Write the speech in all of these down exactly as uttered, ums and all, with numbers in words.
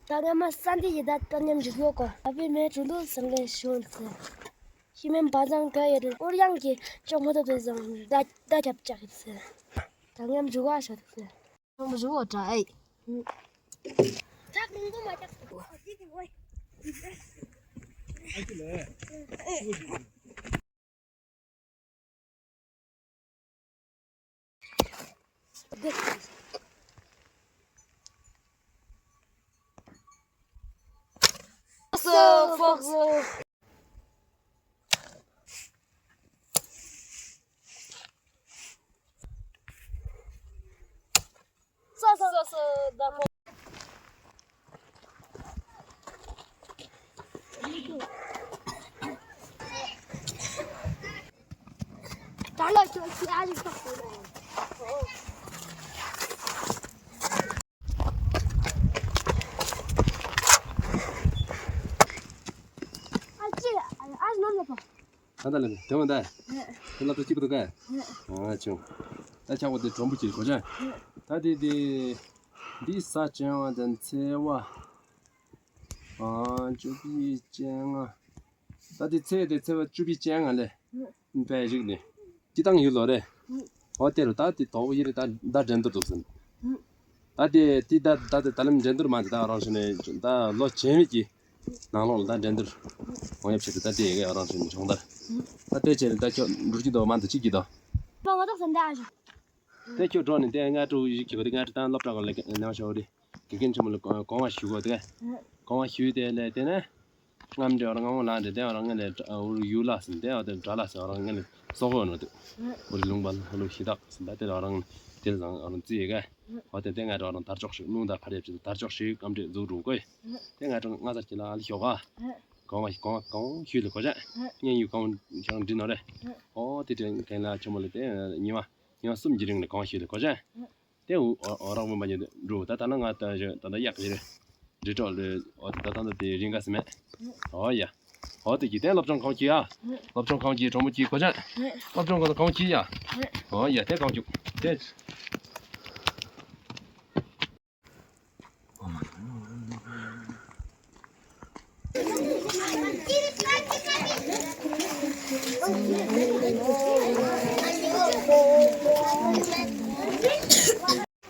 ད་ང་མ་ས་འདི་ཡི་ད་ད་མཉམ་ཞིག་ཡོད་གོ། ཨ་བི་མེ་གྲུ་ལུ་སང་ལེ་ཤོན་ཟེར། ཤི་མེན་བ་ཟང་ག་ཡེ་རེ་ཨོར་ཡང་གི་ཅོག་མོ་ཏོ་ཏེ་ཟང་ད་ད་རྒྱབ་ཅག་ཡིབ་ཟེར། ད་མཉམ་ཞིག་བ་ཤོད་ཟེར། མཉམ་ཞིག་བ་ད་ཨེ། ད་ཀུང་གོ་མ་ཅག་ཟེར། ད་ལྟ་ལས་དེ་མ་ད། དེ་ལ་ཏོ་གཅིག་པུ་འདུག་ག། ཨ་ཅུང་། ད་ཆག་པོ་དེ་གྲོང་པོ་གཅིག་གོ་ཆ། ད་དེ་དེ། འདི་ས་བཅད་པ་དང་ཚེས་པ། ཨ་བཅུ་བཞི་བཅོ་ལྔ། ད་དེ་ཚེས་དེ་ཚེས་པ་བཅུ་བཞི་བཅོ་ལྔ་ལས། པའི་རིགས་ནི། སྤྱི་བཏང་ཡུལ་ལོ་རེ། འོ་དེ་རུ་ད་དེ་དོག་ཡི་རེ་ད་ད་འགྲན་བསྡུར་འདུག་ཟིན། ད་དེ་དེ་ད་ད་དེ་ད་ལམ་འགྲན་བསྡུར་མ་དེ་ད་རང་ཤུ་ནས་ད་ལོ་ཆེན་མི་གི་ནང་ལོགས་ལ་ད་འགྲན་བསྡུར་འོང་ཡབ་ཆེད་དུ་ད་དེ་ཡི་གེ་རང་ཤུ་ནས་སྦྱོང་བརྡར། ད་དེ་ཆེད་ད་ཁྱོད་འགྲུར་གྱི་དོ་མ་དེ་གཅིག་གི་དོ། ང་ཏོག་སེམས་ད་ཨ་ཞུ། དེ་ཁྱོད་འགྲོ་ནས་དེ་ང་ཏོག་ཡི་གི་གོ་དེ་ང་ཏོག་ད་སློབ་གྲྭ་གོ་ལ་ནང་ཤོག་དེ། དགེ་རྒན་ཆེན་མོ་ལ་གོང་བ་ཞུ་དགོས་ཏེ། གོང་བ་ཞུས་ཏེ་ལས་དེ་ནས། རྔམ་འདྲེ་བར་ངང་ལངས་ཏེ་དེ་བར་ངན་ལས་འུར་ཡུ་ལ་ཟིན་དེ་བར་དེ་དགྲ་ལ་ཟིན་བར་ངན་ལས་སོག་གོ་ནོ་དེ། འུར་ལུང་པ་ལ་ལུ་ཤི་དག་ཟིན་ད་དེ་བར་ངན་དེ་ལ་ཟང་བར་རྩི་ཡི་ག། འོ་དེ་དེ་ང་བར་དར་ལྕོག་ཞིག་རླུང་དང་ཕར་ཡབ་ཅིག་དར་ལྕོག་ཞིག་རྔམ་འདྲེ་འཛུགས་རུང་གོ་ཡི། དེ་ང་ཏོག་ང་ཚར་གྱི་ལ་ཨ་ལི་ཤོག་ག། གོང་བ་གོང་བ་གོང་ཞུས་ལ་གོ་ཅག་སྙན་ཡུ་གོང་ཤང་འདྲི་ནོ་རེ། འོ་དེ་དྲན་གན་ལ་ཆེན་མོ་ལ་དེ་ཉི་མ། ཉི་མ་གསུམ་གྱི་རིང་ལ་གོང་ཞུས་ལ་གོ་ཅག་དེ་འོ་འོ་རག་མོ་མ་ཉེ་འགྲོ། ད་ད་ན་ང་ད་ད་ད་ཡག་གི་རེད། འདྲི་གྲོགས་ལོས་འོ་ད་ད་ད་དེ་རིང་ག་སི་མེད། འོ་ཡ། འོ་དེ་གི་དེ་སློབ་སྦྱོང་གང་བྱེད་ཡ། སློབ་སྦྱོང་གང་བྱེད་གྲོགས་མོ་གྱིས་གོ་ཆ། སློབ་སྦྱོང་གང་གང་བྱེད་ཡ། འོ་ཡ་དེ་གང་བྱུག་དེ།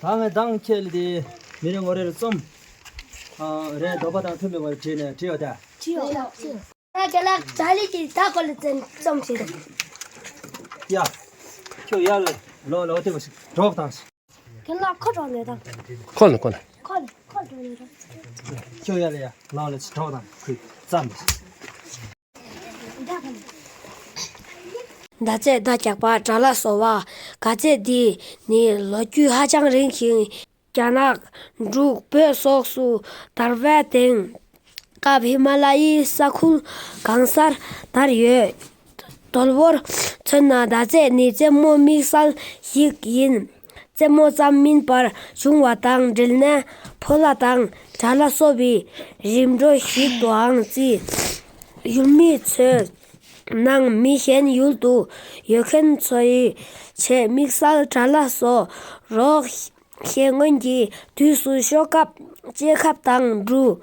ད་ངས་མདང་ཁྱེད་ལ་དེ་མི་རེ་ངོ་རེ་ལ་རྩོམ་རེ་འདོད་པ་དང་མཐུན་པའི་ངོ་རེ་བྲིས་ནས་བྲིས་ཡོད་དེ། བྲིས་ཡོད། ད་ཁྱེད་ལ་ཇ་ལི་གི་ད་ཁོ་ལ་བཙན་རྩོམ་བྱེད་དོ། ཡ། ཁྱོད་ཡར་ལོག་ལོག་དེ་གོ་ཞིག་གྲོགས་དང་། ཁྱེད་ལ་ཁོ་གྲོགས་ནས་དང་། ཁོ་ལ་ཁོ་ལ། ཁོ་ལ་ཁོ་གྲོགས་ནས་དང་། ཁྱོད་ཡར་ལ་ཡ་ལོག་ལ་གྲོགས་དང་ཁོས་རྩོམ་བྱེད། མདའ་རྩེད་མདའ་རྒྱག་པ་དགྲ་ལྷ་གསོ་བ། མདའ་རྩེད་འདི་ནི་ལོ་རྒྱུས་ཧ་ཅང་རིང་ཞིང་། རྒྱ་ནག་འབྲུག་བོད་སོགས་སུ་དར་བའི་དེང་སྐབས་ཧི་མ་ལ་ཡའི་ས་ཁུལ་གང་སར་དར་ཡོད། དོལ་པོར་མཚོན་ན་མདའ་རྩེད་ནི་རྩེད་མོ་དམིགས་བསལ་ཞིག་ཡིན། རྩེད་མོ་ཙམ་མིན་པར་བྱུང་བ་དང་འབྲེལ་ནས་ཕོ་ལྷ་དང་དགྲ་ལྷ་གསོ་བའི་རིམ་གྲོ་ཞིག་ཏུའང་བརྩི། ཡུལ་མི་ཚོའི་ནང་མི་གཞན་ཡུལ་དུ་ཡོད་མཁན་ཚོའི་ཆེད་དམིགས་བསལ་དགྲ་ལྷ་གསོ་རོགས་ཞེས་སྔོན་གྱི་དུས་སུ་ཤོག་ཁག་ལྕགས་ཁབ་དང་འབྲུ།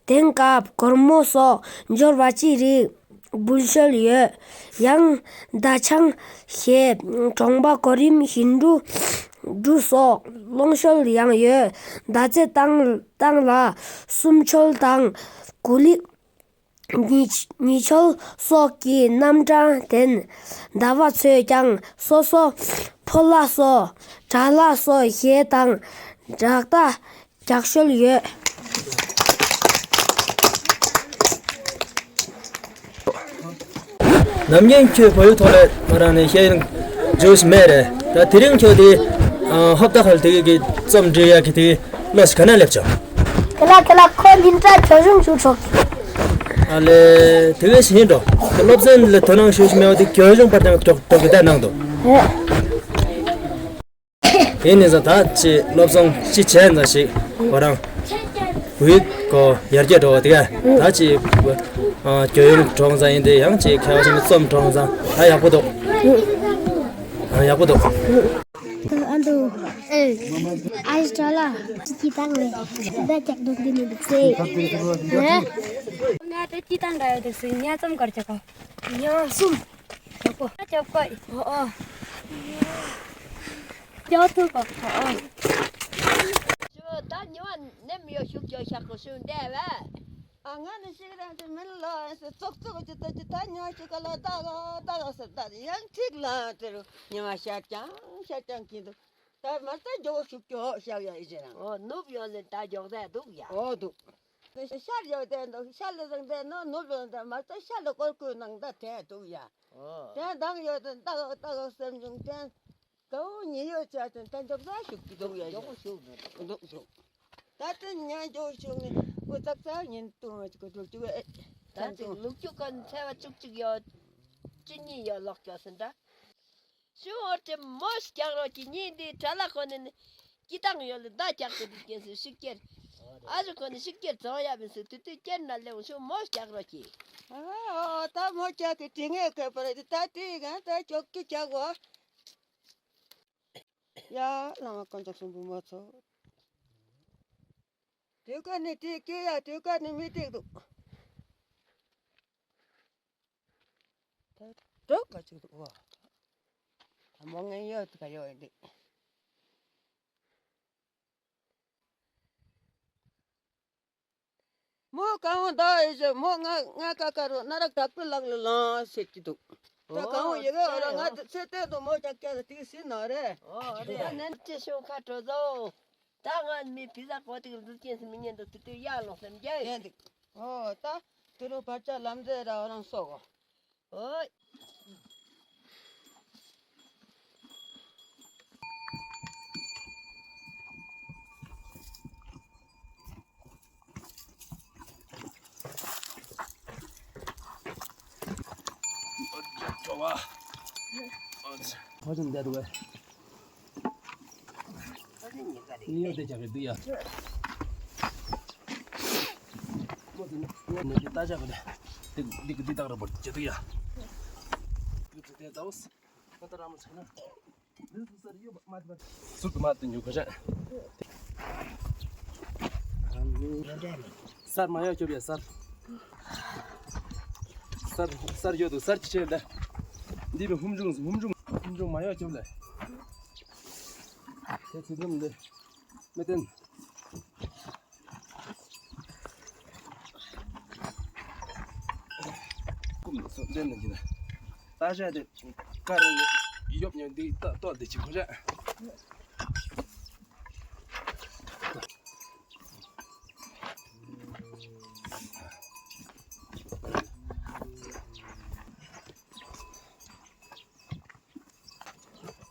དེང་སྐབས་སྒོར་མོ་སོགས་འབྱོར་བ་ཅི་རིགས་འབུལ་སྲོལ་ཡོད། ཡང་མདའ་ཆང་ཞེས་གྲོང་པ་གོ་རིམ་བཞིན་འབྲུ་འབྲུ་སོགས་སློང་སྲོལ་ཡང་ཡོད། མདའ་རྩེད་སྟངས་སྟངས་ལ་གསུམ་འཆོལ་དང་གུ་ལི། ཉི་ཉི་འཆོལ་སོགས་ཀྱི་རྣམ་གྲངས་ལྡན། མདའ་བ་ཚོས་ཀྱང་སོ་སོ་ཕོ་ལྷ་སོགས་དགྲ་ལྷ་སོགས་ཞེས་དང་སྦྲགས་མདའ་རྒྱག་སྲོལ་ཡོད། ནམ་རྒྱུན་ཁྱོད་བོད་ཡིག་ཐོག་ལས་ང་རང་ནས་བཤད་ཡོང་འཇུག་མེད་རེད། ད་དེ་རིང་ཁྱོད་དེ་ཨ་ཧོབ་ཏ་ཁ་ལ་དེ་གི་རྩོམ་འབྲི་ཡག་གི་དེ་བློ་ཞིག་ག་ནས་སླེབས་བྱུང་། དེ་ལ་དེ་ལ་ཁོ་ཉིན་གྲངས་གྱོད་གཞུང་ཞུ་ཆོག་ཨ་ལེ། དེ་གས་ཡིན་འགྲོ། སློབ་ཚན་ལ་དོ་སྣང་ཞུ་ཞིག་མེད་པ་དེ་གྱོད་གཞུང་པར་དང་གྲོགས་གྲོགས་ཀྱི་བལྟས་གནང་འདུག་ཡིན་ནི་ཙང་ད་ཅི་སློབ་སྦྱོང་ཅི་བྱས་ཙང་ཞིག་ཁོ་རང་བོད་ཡིག་གོ་ཡར་རྒྱས་འགྲོ་བ་དེ་གས་ད་ཅི་གྱོད་གཞུང་གྲོགས་ཙང་ཡིན་དེ་ཡང་ཅི་ཁ་བ་ཞིག་ནི་རྩོམ་གྲོགས་ཙང་ད་ཡག་པོ་འདུག་ཡག་པོ་འདུག་ཨ་འདུག་ཨེ། ཨ་ཞ་ལ། ཅི་བཏང་ལེ། ད་ཅག་འདུག་གི་མི་འདུག་ཟེར། ཨེ། ང་ད་ཅི་བཏང་འདྲ་ཡོད་འདུག་ཟེར། ཉ་ཙམ་དཀར་ཆ་ག། ཉ་གསུམ། ཅོག་པོ། ཅོག་པོ། ཨོ་ཨོ། ཅོག་ཐུག་གོ། ཨོ་ཨོ། ཞོ་ད་ཉི་མ་ནེམ་ཡོད་ཤུགས་ཅོག་ཤག་གོ་ཤུགས་འདེ་བས། ཨ་ང་ནི་ཤིག་རང་དེ་མིན་ལ་ཨེ་ཙོག་ཙོག་ཅི་ད་ཅི་ད་ཉ་ཤིག་ག་ལ་ད་ག་ད་ག་ཟེར་ད་ཡང་ཅིག་ལ་དེ་རུ་ཉི་མ་ཤར་ཀྱང་ཤར་ཀྱང་གི་འདུག་ད་མ་ད་མགྱོགས་ཤུགས་ཅོག་ཤག་ཡ་ཨི་ཅེ་རང་། ཨོ་ནུབ་ཡོད་ལེ་ད་མགྱོགས་ཟེར་འདུག་ཡ། ཨོ་འདུག་ཤར་ཡོད་དེ་འདུག་ཤར་ལ་བཟང་དེ་ནོ་ནུབ་ལ་བཟང་དེ་མ་ད་ཤར་ལ་སྐོར་ཀུན་ནང་ད་དེ་འདུག་ཡ། ཨོ། དེ་མདང་ཡོད་དེ་ད་ག་ད་ག་སེམས་བྱུང་དེ། གའུ་ཉི་ཡོད་ཆ་དེ་ད་མགྱོགས་ས་ཤུགས་ཀྱི་འདུག་ཡ། མགྱོགས་ཤུགས་འདུག་ཤུགས། ད་དེ་ཉ་མགྱོགས་ཤུགས་ནི་འུ་ཙག་ཙག་ཉིན་ཏུ་མ་ཅིག་གོ་འགྲུལ་ཅིག་ཨེ། ད་དེ་ལུག་ཁྱུ་ཀ་ནི་ཚེ་བ་བཅུ་གཅིག་ཡོད། བཅུ་གཉིས་ཡོད་ལོག་ཀྱོག་ཟིན་ད། ཤུ་འོར་དེ་མོ་ཞིག་རྒྱག་རོགས་ཀྱི་ཉིན་འདི་དྲ་ལ་ཁོ་ནི་ནི་སྐྱིད་ཐང་ཡོད་ལེ་ད་རྒྱག་ཏུ་འདུག་ཀྱེན་སུ་ཤིག་ཀྱེར། ཨ་རུ་ཁོ་ནི་ཤིག་ཀྱེར་ཚོང་ཡ་མིན་སུ་དུ་དུ་ཀྱེར་ན་ལེ་འོང་ཤུ་མོ་ཞིག་རྒྱག་རོགས་ཀྱི། ཨ་ཨ་ད་མོ་ཞིག་གི་དྲི་ངད་ཁེ་པར་དེ་ད་དེ་གང་ད་ཅོག་ཀྱི་ཅག་གོ། ཡ་བླ་མ་དཀོན་མཆོག་གསུམ་པོ་མ་ཚོགས། དུས་ཀ་ནི་དེ་སྐྱེ་ཡ་དུས་ཀ་ནི་མི་ཏིག་འདུག་ད་ག་ཅིག་འདུག་བ། ད་མོ་ངན་ཡོད་ག་ཡོད་འདི། མོ་གང་ད་ཨེ་ཟེར་མོ་ང་ང་ཀ་ཀ་རུ་ན་རག་དྲག་པོའི་ལག་ལ་ལང་ཟེར་གྱི་འདུག་ད་གང་ཡོད་གི་ཨོ་ར་ང་ཚེ་ཏན་དུ་མོ་ཅག་ཀྱང་དེ་སྲིད་ན་རེ། ཨོ་རེ། ད་ནན་ཅི་ཤོང་ཁ་དྲོ་ཟོ། ད་ང་མི་བི་ཟ་གོ་ཏིག་འདུག་ཅེས་མི་ཉན་འདུག་དུ་དུ་ཡ་ལོང་སེམས་རྒྱ་ཡན་འདུག་ཨོ་ད་དུ་རུ་བར་ཆ་ལམ་ཟེར་ར་ཨོ་རང་སོ་གོ། ཨོ། ཁོ་ཚོ་འདི་འདུག་གས། ཡོད་དེ་ཅག་གི་འདུག་ཡ། ཁོ་ཚོ་ཡོད་ནས་འདི་ལྟ་ཅག་གི་འདི་འདི་འདི་དག་ར་བར་ཅི་འདུག་ཡ། ཁོ་ཚོ་དེ་ལྟ་བུ་ཁོ་ཚོ་ར་མ་ཆགས་ན། ཟུར་དུ་མ་བཏོན་ཡོད་ཁ་ཤས། སར་མ་ཡོད་ཁྱོད་ཡ་སར། སར་སར་ཡོད་དུ་སར་ཅི་བྱེད་ད། འདི་བས་ཧུམ་ཆུང་ཧུམ་ཆུང་ཧུམ་ཆུང་མ་ཡོད་ཁྱོད་ལ། དེ་ཚུལ་ཁྲིམས་འདི་མི་བཏོན། ཀུམ་སོ་ལེན་ན་གི་ན། ད་ཤ་དེ་ཀ་ར་ཡོབ་ཉོ་འདི་ཏོ་ཏོ་དེ་ཅི་ཁོ་ཤ།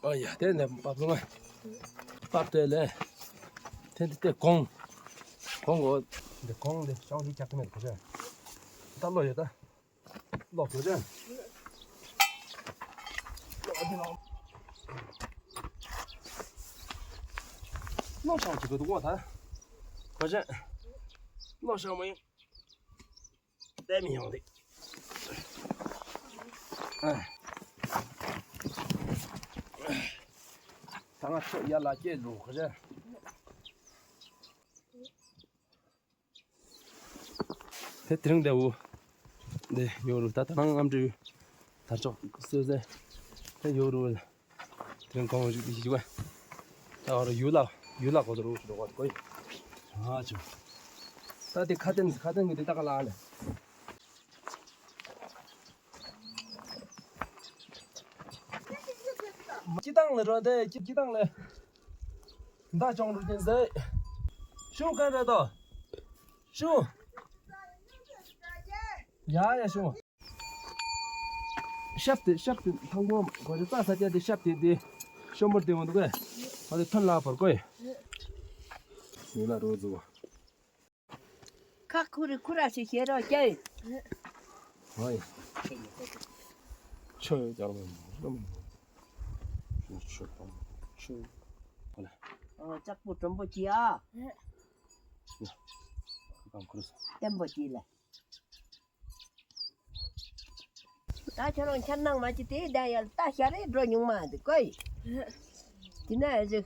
ཨོ་ཡ། དེ་ནས་པབ་ལུང་ཨ། པབ་དེ་ལས། དེ་དེ་དེ་གོང་། གོང་གོ། འདི་གོང་འདི་ཤོང་འདི་རྒྱག་གི་མེད་གོ་ཤ། ད་ལོ་ཡོད་ད། ལོ་གོ་ཤ། ལོ་འདི་ལོ། ལོ་ཤོང་ཅིག་གོ་འདུག་གོ་ད། གོ་ཤ། ལོ་ཤོང་མ་ཡིན། ཏེ་མི་ཡོང་དེ། ཨ། ད་ང་ཚོ་ཡར་ལ་སྐྱེལ་འགྲོ་ག་ཟེར། དེ་དེ་རིང་དེ་འུ། དེ་ཡོད་རུ་ད་ད་ནང་ཨམ་ཅི། དར་ལྕོག་སོ་སོ། དེ་ཡོད་རུ། དེ་རིང་གོང་ཞིག་ཞིག་བ། ད་བར་ཡུལ་ལ་ཡུལ་ལ་གོ་ཚོར་འུ་ཚོ་གོ་གོ་ཡི། ཨ་ཅོ། ད་དེ་ཁ་ཏན་ཁ་ཏན་གི་དེ་ད་ག་ལ་ལེ། སྤྱི་བཏང་ལེ་རོ་དེ་སྤྱི་སྤྱི་བཏང་ལེ། མདའ་ཅོང་རུ་ཅན་ཟེ། ཤུ་ག་རེ་དོ། ཤུ། ཡ་ཡ་ཤུ། ཤབ་ཏེ་ཤབ་ཏེ་ཐང་པོ་གོ་རེ་ཙ་ས་ཅ་དེ་ཤབ་ཏེ་དེ་ཤོམ་བར་དེ་འོང་འདུག་གས། ཨ་དེ་ཐོན་ལ་བར་གོ་ཡི། ཡུལ་ལ་རོ་ཟུ་བ། ཁ་ཁུ་རི་ཁུ་ར་ཞིག་ཤེས་རོགས་ཀྱེ། ཧོ་ཡ། ཆོས་ཡོད་ཀྱང་མ་ཆོས་ཆོས་དང་ཆོས་ཧོ་ལ། ཨོ་ལྕགས་པོ་དྲོན་པོ་ཅི་ཡ། ཡ། ཁམ་ཁུ་རུ་སོ། བརྟན་པོ་ཅི་ལ། ད་ཁྱོད་རང་ཁྱེར་ནང་མ་ཅི་དེ་ད་ཡར་ལྟ་ཤ་རེ་འགྲོ་ཉུང་མ་འདི་ཀོ་ཡི། དེ་ན་ཨེ་ཟིག་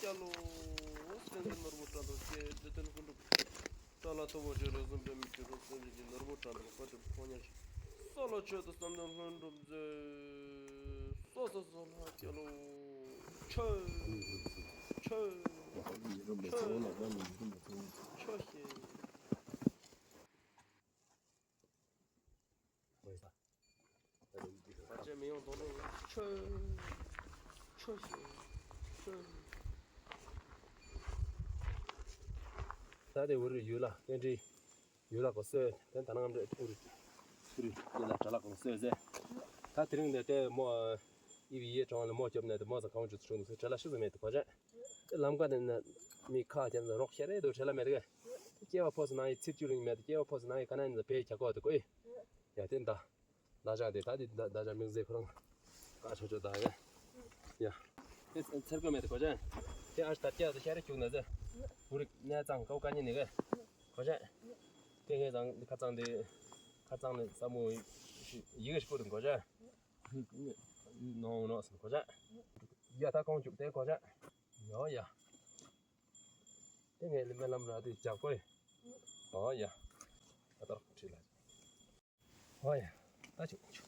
རྒྱལ་ལོ། སེང་གེ་ནོར་བུ་དགྲ་འདུལ་གྱི་རྗེ་བཙུན་ཀུན་འགྲུབ། ཏཱ་ལ་ཐོབ་པོ་ཆེ་རེ་ཟུང་འབད་མི་ཅི་རུང་སེང་གེ་ནོར་བུ་དགྲ་འདུལ་བཀའ་དྲིན་ཕོག་ཉེ་ཞིག། སོ་ལོ་ཆོས་དང་བསམ་གཏན་ལྷུན་གྲུབ་མཛོད། སོ་སོ་སོ་ལྷ་རྒྱལ་ལོ། ཆོས། ཆོས། ཆོས། ཆོས་ཤིག། ད་ཅི་མི་ཡོང་དོ་ལོ། ཆོས་ཆོས་ཆོས། ད་དེ་འུ་རུ་ཡུལ་ལ་ཏན་ཏིག་ཡུལ་ལ་གོ་སོ་ཏན་ད་ནང་འདྲ་འུ་རུ་འུ་རུ་ཡུལ་ལ་གྲྭ་ལ་གོ་སོ་ཟེར། ད་དེ་རིང་འདི་ཏེ་མོ་ཨི་བི་ཡེ་གྲོང་ལ་མོ་སྐྱོབ་ནས་ཏེ་མོ་ཟ་ཁང་ཆུ་ཚུ་ཆུང་དུ་སོ་ཁྲེ་ལ་ཤི་ཟ་མེད་དུ་གོ་ཅན། ལམ་ཀ་ནས་ན་མི་ཁ་ཅན་ཟ་རོགས་ཤ་རེ་དུ་ཁྲེ་ལ་མེད་དུ་གེ། སྐྱེ་བ་ཕོ་སི་ནང་ཡི་ཚིར་ཅུ་རིང་མེད་དུ་སྐྱེ་བ་ཕོ་སི་ནང་ཡི་ཀ་ན་ནི་ཟ་བེ་ཁྱ་གོ་དུ་གོ་ཡི། ཡ་ཏེ་ད་ད་ཅག་དེ་ད་དེ་ད་ད་ཅག་མིང་ཟེར་ཁོ་རང་ཀ་ཆོ་ཆོ་ད་གེ། ཡ་ཏེ་ཚེར་གོ་མེད་དུ་གོ་ཅན། ཏེ་ཨ་ད་ཀྱ་དུ་ཤ་རེ་ཁྱུག་ན་ཟེར། འུ་རིག་ནས་ཙང་ཀའུ་ཀ་ཉེ་ནི་གེ་གོ་ཅན། ཏེ་ངས་ཙང་ཁ་ཙང་དེ་ཁ་ཙང་ནས་ས་མོ་ཡི་གེ་ཤི་པོ་དུ་གོ་ཅན། ནོ་ནོ་སི་གོ་ཅན། ཡ་ད་ཁོང་ཅུག་སྟེ་གོ་ཅན། ཡོ་ཡ། ཏེ་ངས་ལི་མེ་ལམ་ར་དེ་ཇག་པོ་ཡི། ཨོ་ཡ། ད་ད་ཁྲི་ལ། ཨོ་ཡ། ད་ཆུ་ཆུ།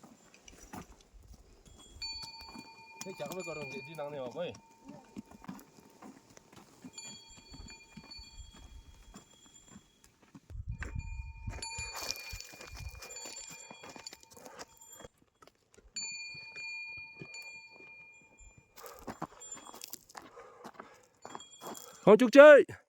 ཏེ་ཇག་པོའི་ཀ་རོང་དེ་འདི་ནང་ནས་ཡོང་གོ་ཡི། ཁོང་ཅུག་ཅེ།